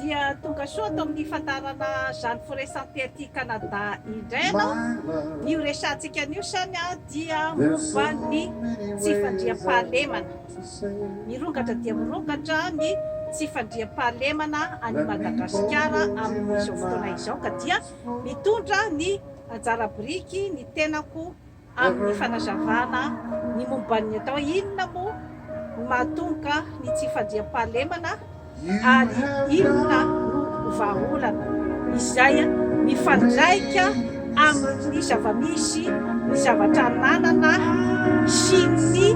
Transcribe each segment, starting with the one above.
Dia tonga soa ato amin'ny fandaharana Jeanne Forêt Santé aty Canada indray ianao. Ny ho resahantsika anio sany dia momba ny tsy fandriampahalemana. Mirongatra dia mirongatra ny tsy fandriampahalemana any Madagasikara amin'izao fotoana izao ka dia mitondra ny anjara biriky ny tenako amin'ny fanazavana ny momba ny atao hoe inona moa no mahatonga ny tsy fandriampahalemana ary inona no vahaolana izay mifandraika amin'ny zava-misy, ny zavatra ananana sy ny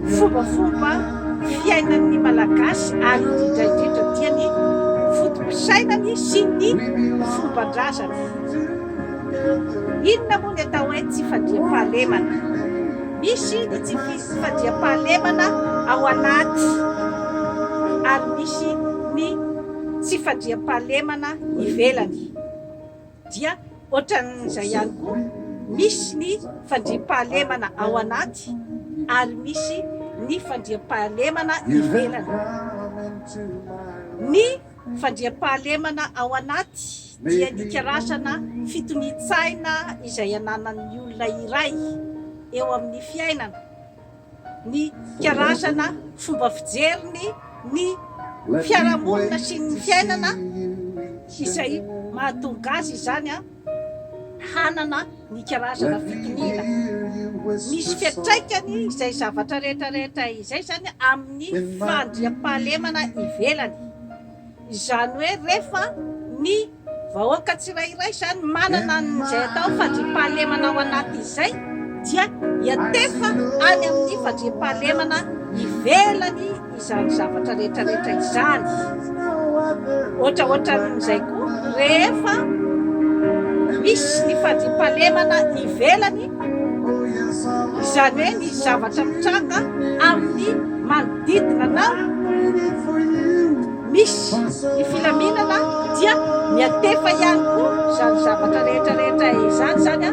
fombafomba fiainan'ny Malagasy ary indrindra indrindra dia ny foto-pisainany sy ny fomban-drazany. Inona moa ny atao hoe tsy fandriampahalemana? Misy ny tsy fandriampahalemana ao anaty ary misy ny tsy fandriampahalemana ivelany. Dia ohatran'izay ihany koa, misy ny fandriampahalemana ao anaty ary misy ny fandriampahalemana ivelany. Ny fandriampahalemana ao anaty dia ny karazana fitonian-tsaina izay ananan'ny olona iray eo amin'ny fiainana, ny karazana fomba fijeriny ny fiarahamonina sy ny fiainana izay mahatonga azy izany hanana ny karazana fitoniana. Misy fiantraikany izay zavatra rehetra rehetra izay izany amin'ny fandriampahalemana ivelany. Izany hoe rehefa ny vahoaka tsirairay izany manana an'izay atao fandriampahalemana ao anaty izay dia hiantefa any amin'ny fandriampahalemana ivelany izany zavatra rehetra rehetra izany. Ohatraohatran'izay koa rehefa misy ny fandriampahalemana ivelany, izany hoe ny zavatra mitranga amin'ny manodidina anao, misy ny filaminana dia miantefa ihany koa izany zavatra rehetra rehetra izany izany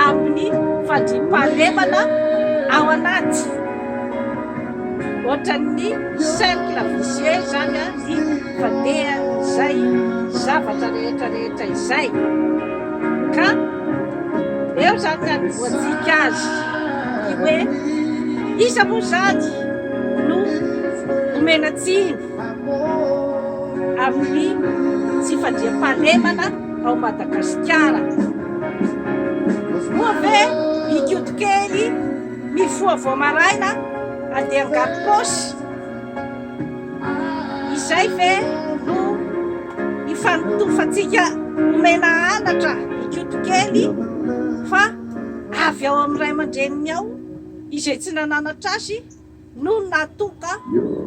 amin'ny fandriampahalemana ao anaty. Ohatran'ny cercle vicieux izany ny fandehan'izay zavatra rehetra rehetra izay. Ka eo izany ny hanombohantsika azy, ny hoe iza moa izany no omena tsiny amin'ny tsy fandriampahalemana ao Madagasikara? Moa ve Ikotokely Mifoha vao maraina andeha hangaro paosy, izay ve no hifanotofantsika omena anatra Ikotokely fa avy ao amin'ny ray aman-dreniny ao izay tsy nananatra azy no nahatonga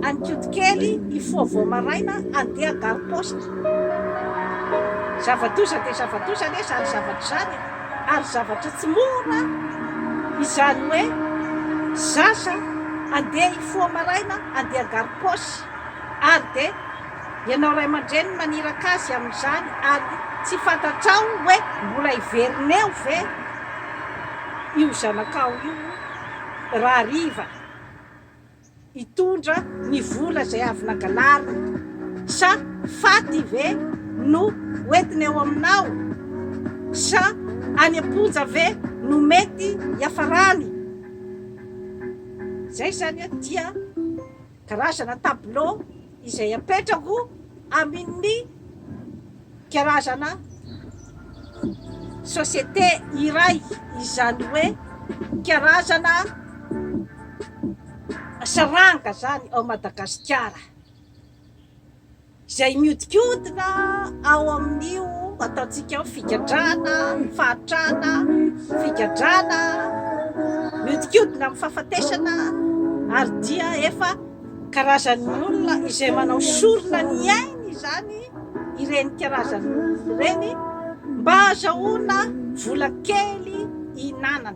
an'i Kotokely hifoha vao maraina handeha gare poste. Zava-doza dia zava-doza anie izany zavatra izany e! Ary zavatra tsy mora izany hoe zaza handeha hifoha maraina handeha gare poste ary dia ianao ray aman-dreny maniraka azy amin'izany ary tsy fantatrao hoe mbola hiverina eo ve io zanakao io rahariva hitondra ny vola izay avy nangalariny sa faty ve no hoentina eo aminao sa any am-ponja ve no mety hiafarany? Izay izany dia karazana tableau izay apetrako amin'ny karazana société iray, izany hoe karazana saranga izany ao Madagasikara, izay mihodinkodina ao amin'io ataontsika hoe figadrana, fahantrana, figadrana, mihodinkodina amin'ny fahafatesana ary dia efa karazan'ny olona izay manao sorona ny ainy izany ireny karazan'olona ireny mba hahazahoana vola kely hihinanana.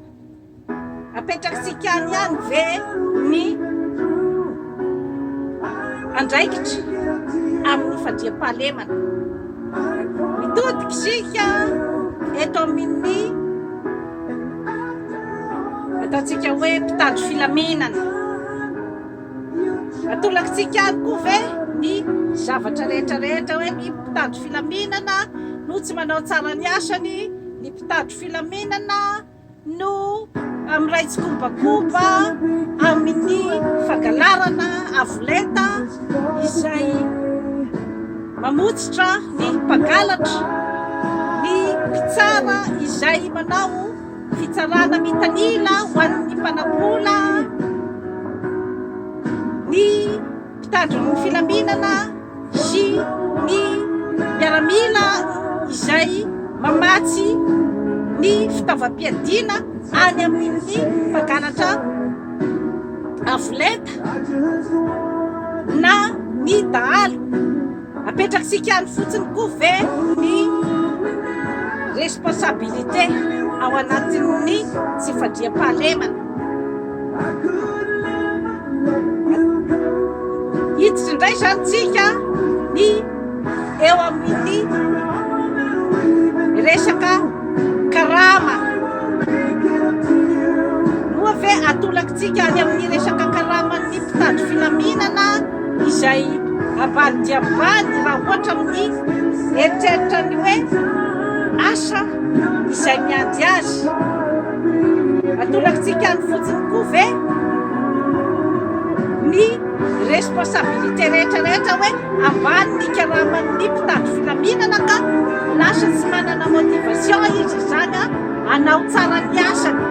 Apetrakitsika any ihany ve ny andraikitra amin'ny fandriampahalemana? Mitodika isika eto amin'ny ataontsika hoe mpitandro filaminana. Atolakitsika any koa ve ny. zavatra rehetra rehetra hoe ny mpitandro filaminana no tsy manao tsara ny asany, ny mpitandro filaminana no miray tsikombakomba amin'ny fangalarana avo lenta izay mamotsitra ny mpangalatra, ny mpitsara izay manao fitsarana mitanila ho an'ny mpanam-bola, ny mpitandro ny filaminana sy ny miaramila izay mamatsy ny fitaovam-piadiana any amin'ny mpangalatra avo lenta na ny dahalo. Apetrakitsika any fotsiny koa ve ny responsabilité ao anatin'ny tsy fandriampahalemana? Hiditra indray izany tsika ny eo amin'ny resaka karama. Moa ve atolakitsika any amin'ny resaka karaman'ny mpitandro filaminana izay ambany dia ambany raha ohatra amin'ny eritreritra ny hoe asa izay miandry azy? Atolakitsika any fotsiny koa ve ny responsabilité rehetra rehetra hoe ambany ny karaman'ny mpitandro filaminana ka lasa tsy manana motivation izy izany hanao tsara ny asany?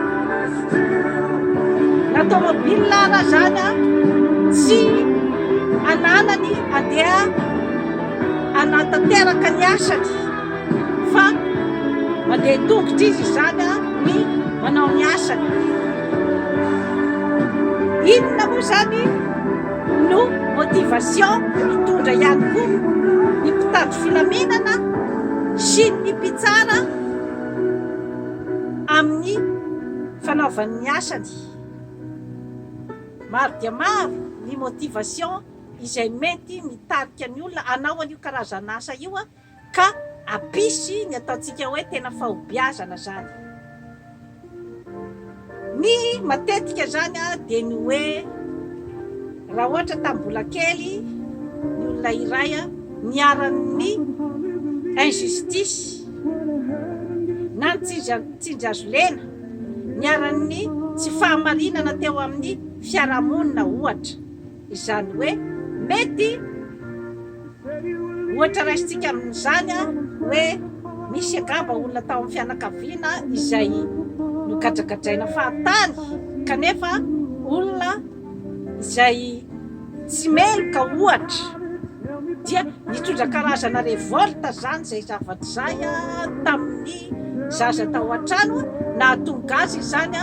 Na tomobile ara zany tsy ananany andeha hanatanteraka ny asany fa mandeha tongotra izy izany ny manao ny asany. Inona moa izany no motivation mitondra ihany koa ny mpitandro filaminana sy ny mpitsara amin'ny fanaovany ny asany? Maro dia maro ny motivation izay mety mitarika ny olona hanao an'io karazan'asa io ka hampisy ny ataontsika hoe tena fahobiazana izany. Ny matetika izany dia ny hoe raha ohatra tamin'ny mbola kely ny olona iray niharan'ny injustice na ny tsindry azo lena, niharan'ny tsy fahamarinana teo amin'ny fiarahamonina ohatra. Izany hoe mety ohatra raisintsika amin'izany hoe misy angamba olona tao amin'ny fianakaviana izay nogadragadraina fahatany kanefa olona izay tsy meloka ohatra dia nitondra karazana révolte izany izay zavatra izay tamin'ny zaza tao an-trano nahatonga azy izany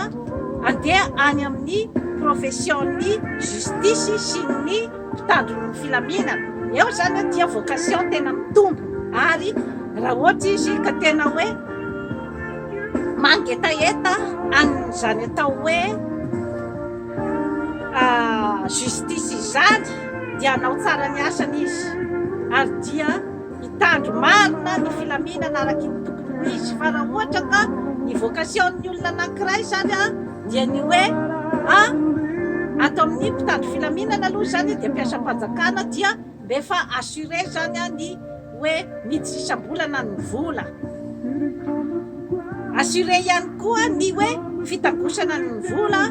handeha any amin'ny profession-n'ny justice sy ny mpitandro ny filaminana. Eo izany dia vocation tena mitombo ary raha ohatra izy ka tena hoe mangetaheta an'izany atao hoe justice izany dia hanao tsara ny asany izy ary dia Hitandro marina ny filaminana araky ny tokony ho izy fa raha ohatra ka ny vocation-n'ny olona anankiray izany dia ny hoe a ato amin'ny mpitandro filaminana aloha izany dia mpiasam-panjakana dia mba efa assuré izany ny hoe miditra isam-bolana ny vola. Assuré ihany koa ny hoe fitangosana ny vola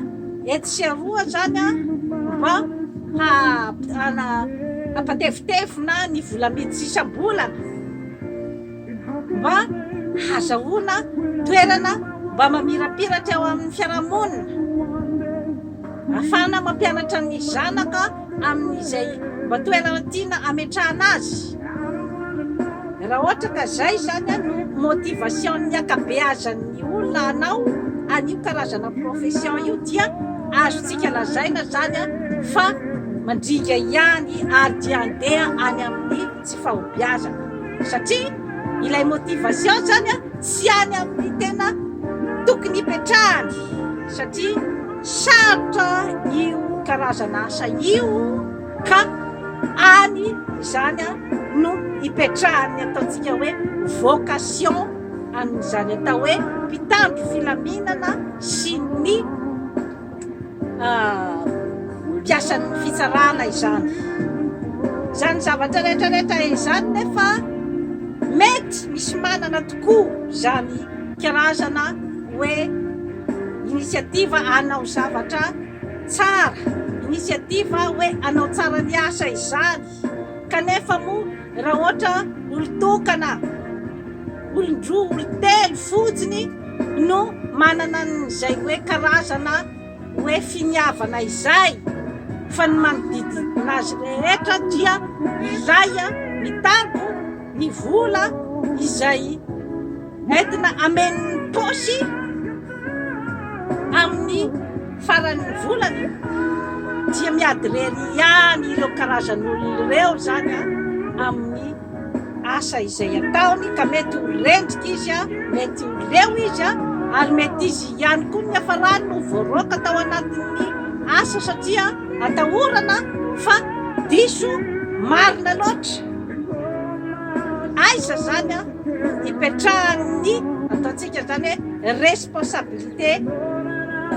etsy sy aroa izany mba hampatevitevina ny vola miditra isam-bolana mba hazahoana toerana mba mamirapiratra eo amin'ny fiarahamonina, ahafahana mampianatra ny zanaka amin'izay mba toerana tiana hametrahana azy. Raha ohatra ka zay izany no motivation-n'ny ankabeazan'ny olona hanao an'io karazana profession io dia azontsika lazaina izany fa mandringa ihany ary dia handeha any amin'ny tsy fahobiazana satria ilay motivation izany tsy any amin'ny tena tokony hipetrahany satria sarotra io karazana asa io ka any izany no ipetrahan'ny ataontsika hoe vocation an'izany atao hoe mpitandro filaminana sy ny mpiasan'ny fitsarana izany. Izany zavatra rehetra rehetra izany nefa mety misy manana tokoa izany karazana hoe initiative hanao zavatra tsara, initiative hoe hanao tsara ny asa izany. Kanefa moa raha ohatra olon-tokana, olon-droa, olon-telo fotsiny no manana an'izay hoe karazana hoe finiavana izay fa ny manodidina azy rehetra dia ilay mitariko ny vola izay entina hameno ny paosy amin'ny faran'ny volana dia miady irery ihany ireo karazan'olona ireo izany amin'ny asa izay ataony ka mety ho rendrika izy, mety ho leo izy ary mety izy ihany koa ny niafarany no voaroaka tao anatin'ny asa satria atahorana fa diso marina loatra. Aiza izany no ipetrahan'ny ataontsika izany hoe responsabilité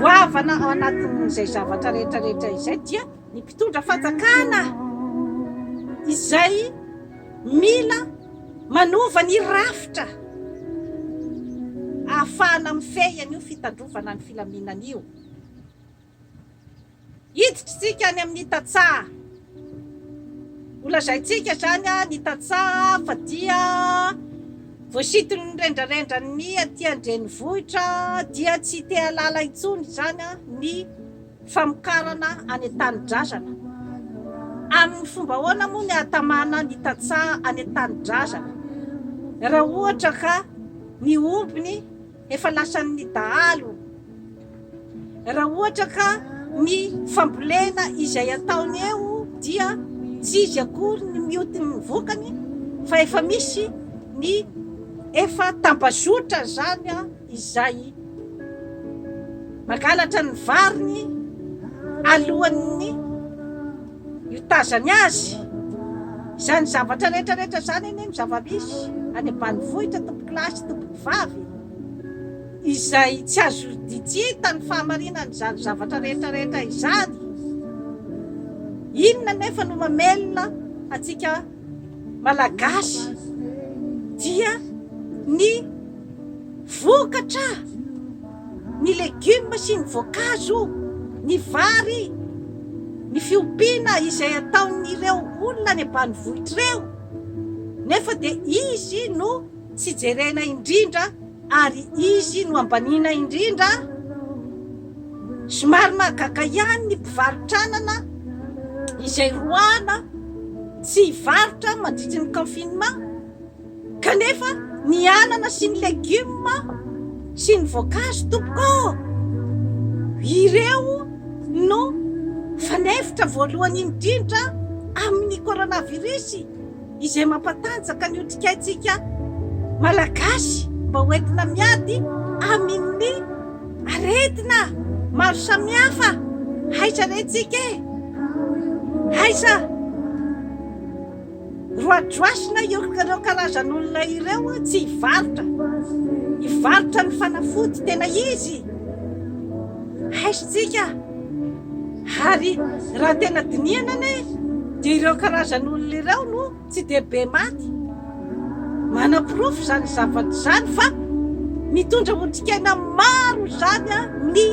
goavana ao anatin'izay zavatra rehetra rehetra izay dia ny mpitondra fanjakana izay mila manova ny rafitra ahafahana mifehy an'io fitandrovana ny filaminana io. Hiditra isika any amin'ny tantsaha. Holazaintsika izany ny tantsaha fa dia voasinton'ny rendrarendran'ny aty an-drenivohitra dia tsy te hahalala intsony izany ny famokarana any an-tanindrazana. Amin'ny fomba ahoana moa ny hahatamana ny tantsaha any an-tanindrazana raha ohatra ka ny ombiny efa lasan'ny dahalo? Raha ohatra ka ny fambolena izay ataony eo dia tsy izy akory ny mioty ny vokany fa efa misy ny efa tambazotra izany izay Mangalatra ny variny alohan'ny hiotazany azy. Izany zavatra rehetra rehetra izany anie no zava-misy any ambanivohitra tompokolahy sy tompokovavy, izay tsy azo tsy hita ny fahamarinan'izany zavatra rehetra rehetra izany. Inona anefa no mamelona antsika Malagasy dia ny vokatra, ny legioma sy ny voankazo, ny vary, ny fiompiana izay ataon'ireo olona any ambanivohitra ireo, nefa dia izy no tsy jerena indrindra ary izy no ambaniana indrindra. Somary mahagaga ihany ny mpivarotra anana izay roahana tsy hivarotra mandritry ny confinement kanefa ny anana sy ny legioma sy ny voankazo tompoko ô! Ireo no fanefitra voalohany indrindra amin'ny coronavirus. izay mampatanjaka ny otrikaintsika Malagasy mba ho entina miady amin'ny aretina maro samihafa. Aiza re tsika e? Aiza? Roadroasina ireo karazan'olona ireo tsy hivarotra, hivarotra ny fanafody tena izy. Aiza tsika? Ary raha tena dinihana anie dia ireo karazan'olona ireo no tsy dia be maty. Manaporofo izany zavatra izany fa mitondra otrikaina maro izany ny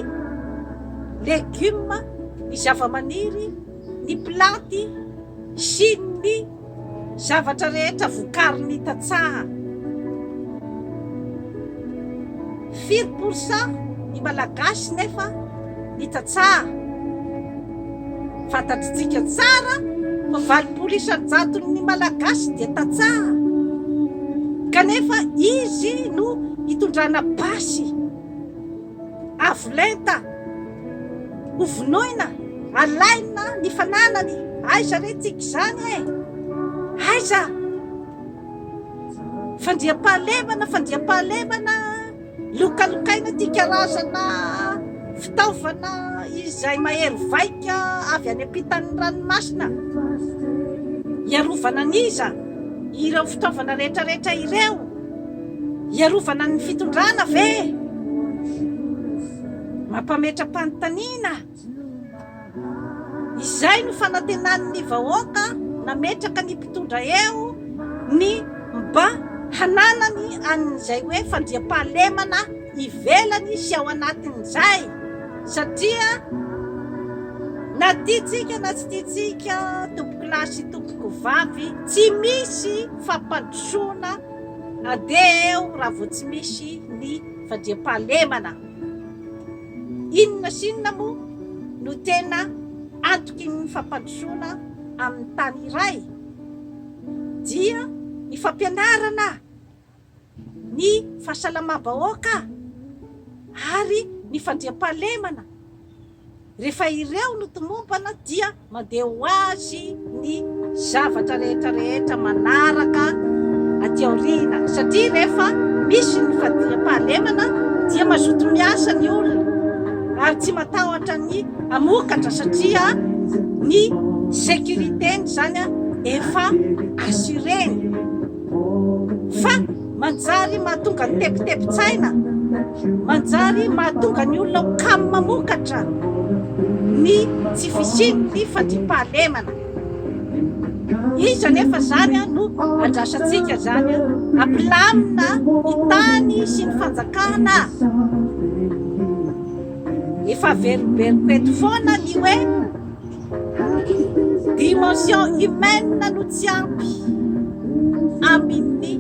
legioma, ny zavamaniry, ny planty sy ny zavatra rehetra vokarin'ny tantsaha. Firy pour cent ny Malagasy nefa ny tantsaha? Fantatritsika tsara fa 80 isan-jaton'ny Malagasy dia tantsaha. Kanefa izy no itondrana basy. Avo lenta, ho vonoina, alaina ny fananany, aiza re tsika izany e? Aiza? Fandriampahalemana, fandriampahalemana, lokalokaina ity karazana fitaovana izay mahery vaika avy any ampitan'ny ranomasina. Hiarovana an'iza ireo fitaovana rehetrarehetra ireo? Hiarovana ny fitondrana ve? Mampametra-panontaniana. Izay no fanantenan'ny vahoaka nametraka ny mpitondra eo ny mba hananany an'izay hoe fandriampahalemana ivelany sy ao anatin'izay satria na tiantsika na tsy tiantsika tompokolahy sy tompokovavy tsy misy fampandrosoana andeha eo raha vao tsy misy ny fandriampahalemana. Inona sy inona moa no tena antokin'ny fampandrosoana amin'ny tany iray? Dia ny fampianarana, ny fahasalamam-bahoaka ary ny fandriampahalemana. Rehefa ireo no tomombana dia mandeha ho azy ny zavatra rehetra rehetra manaraka aty aoriana satria rehefa misy ny fadiam-pahalemana dia mazoto miasa ny olona ary tsy matahotra ny hamokatra satria ny sécurité-ny izany efa assuré-ny fa Manjary mahatonga ny tebitebin-tsaina, manjary mahatonga ny olona ho kamo mamokatra ny tsy fisian'ny fandriampahalemana. Iza anefa izany no andrasantsika izany hampilamina ny tany sy ny fanjakana? Efa averimberiko eto foana ny hoe Dimension humaine no tsy ampy amin'ny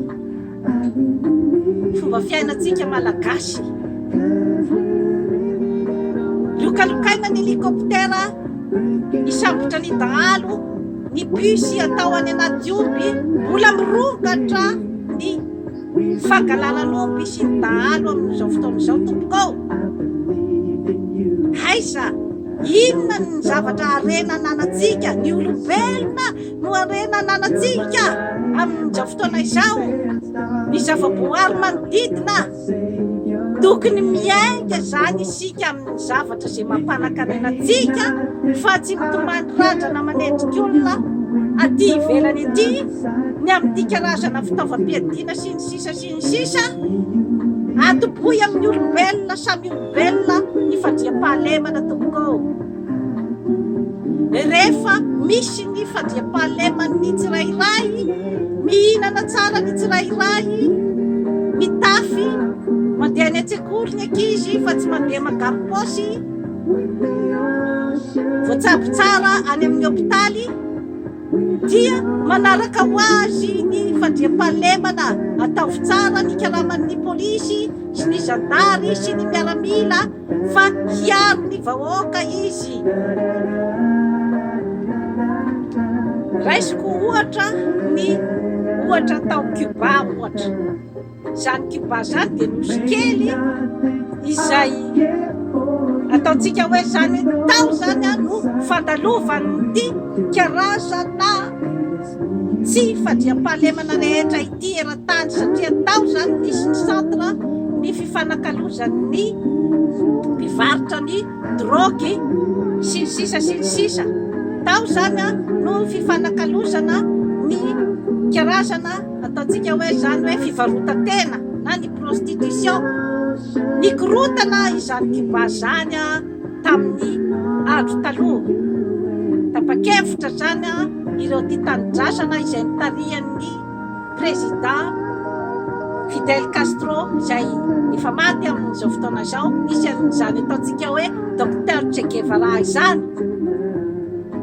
fomba fiainantsika Malagasy. Lokalokaina ny hélicoptère hisambotra ny dahalo, ny bus atao any anaty omby, mbola mirongatra ny Fangalaran'omby sy ny dahalo amin'izao fotoana izao tompoko ô! Aiza? Inona ny zavatra harena ananantsika? Ny olombelona no harena ananantsika amin'izao fotoana izao. Ny zava-boary manodidina. Tokony miainga izany isika amin'ny zavatra izay mampanan-karena antsika fa tsy mitomany randrana manendrik'olona aty ivelany aty. ny amin'ity karazana fitaovam-piadiana sy ny sisa sy ny sisa Atoboy amin'ny olombelona samy olombelona ny fandriampahalemana tompoko ô. Rehefa misy ny fandriampahaleman'ny tsirairay, mihinana tsara ny tsirairay, mitafy, mandeha any an-tsekoly ny ankizy fa tsy mandeha magaro-paosy, voatsabo tsara any amin'ny hopitaly, Dia manaraka ho azy ny fandriampahalemana, ataovy tsara ny karaman'ny polisy sy ny zandary sy ny miaramila fa hiaro ny vahoaka izy. Raisiko ohatra ny ohatra tao Cuba ohatra. Izany Cuba izany dia nosy kely izay ataontsika hoe izany hoe tao izany no fandalovan'ity karazana tsy fandriampahalemana rehetra ity eran-tany satria tao izany nisy ny centre ny fifanakalozan'ny mpivarotra ny drogue sy ny sisa sy ny sisa. Tao izany no fifanakalozana ny karazana Ataontsika hoe izany hoe fivarotan-tena na ny prostitution. Nikorontana izany Cuba izany tamin'ny andro taloha. Tapa-kevitra izany ireo tia tanindrazana izay notarihan'ny Prezida Fidel Castro izay efa maty amin'izao fotoana izao. Nisy an'izany ataontsika hoe Docteur Che Guevara izany.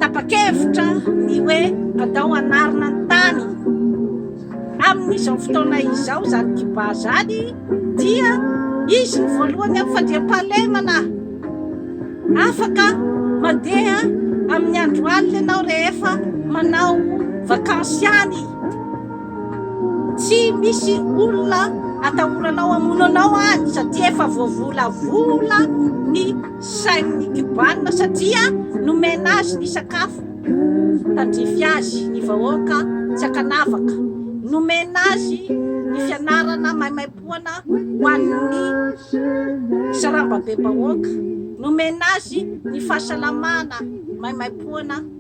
Tapa-kevitra ny hoe andao hanarina ny tany. Amin'izao fotoana izao izany Cuba izany dia izy no voalohany amin'ny fandriampahalemana. Afaka mandeha amin'ny andro alina ianao rehefa manao vakansy any. Tsy misy olona atahoranao hamono anao any satria efa voavolavola ny sain'ny Kiobàna satria nomena azy ny sakafo tandrify azy ny vahoaka tsy ankanavaka, nomena azy ny fianarana maimaimpoana ho an'ny sarambabem-bahoaka, nomena azy ny fahasalamana maimaimpoana.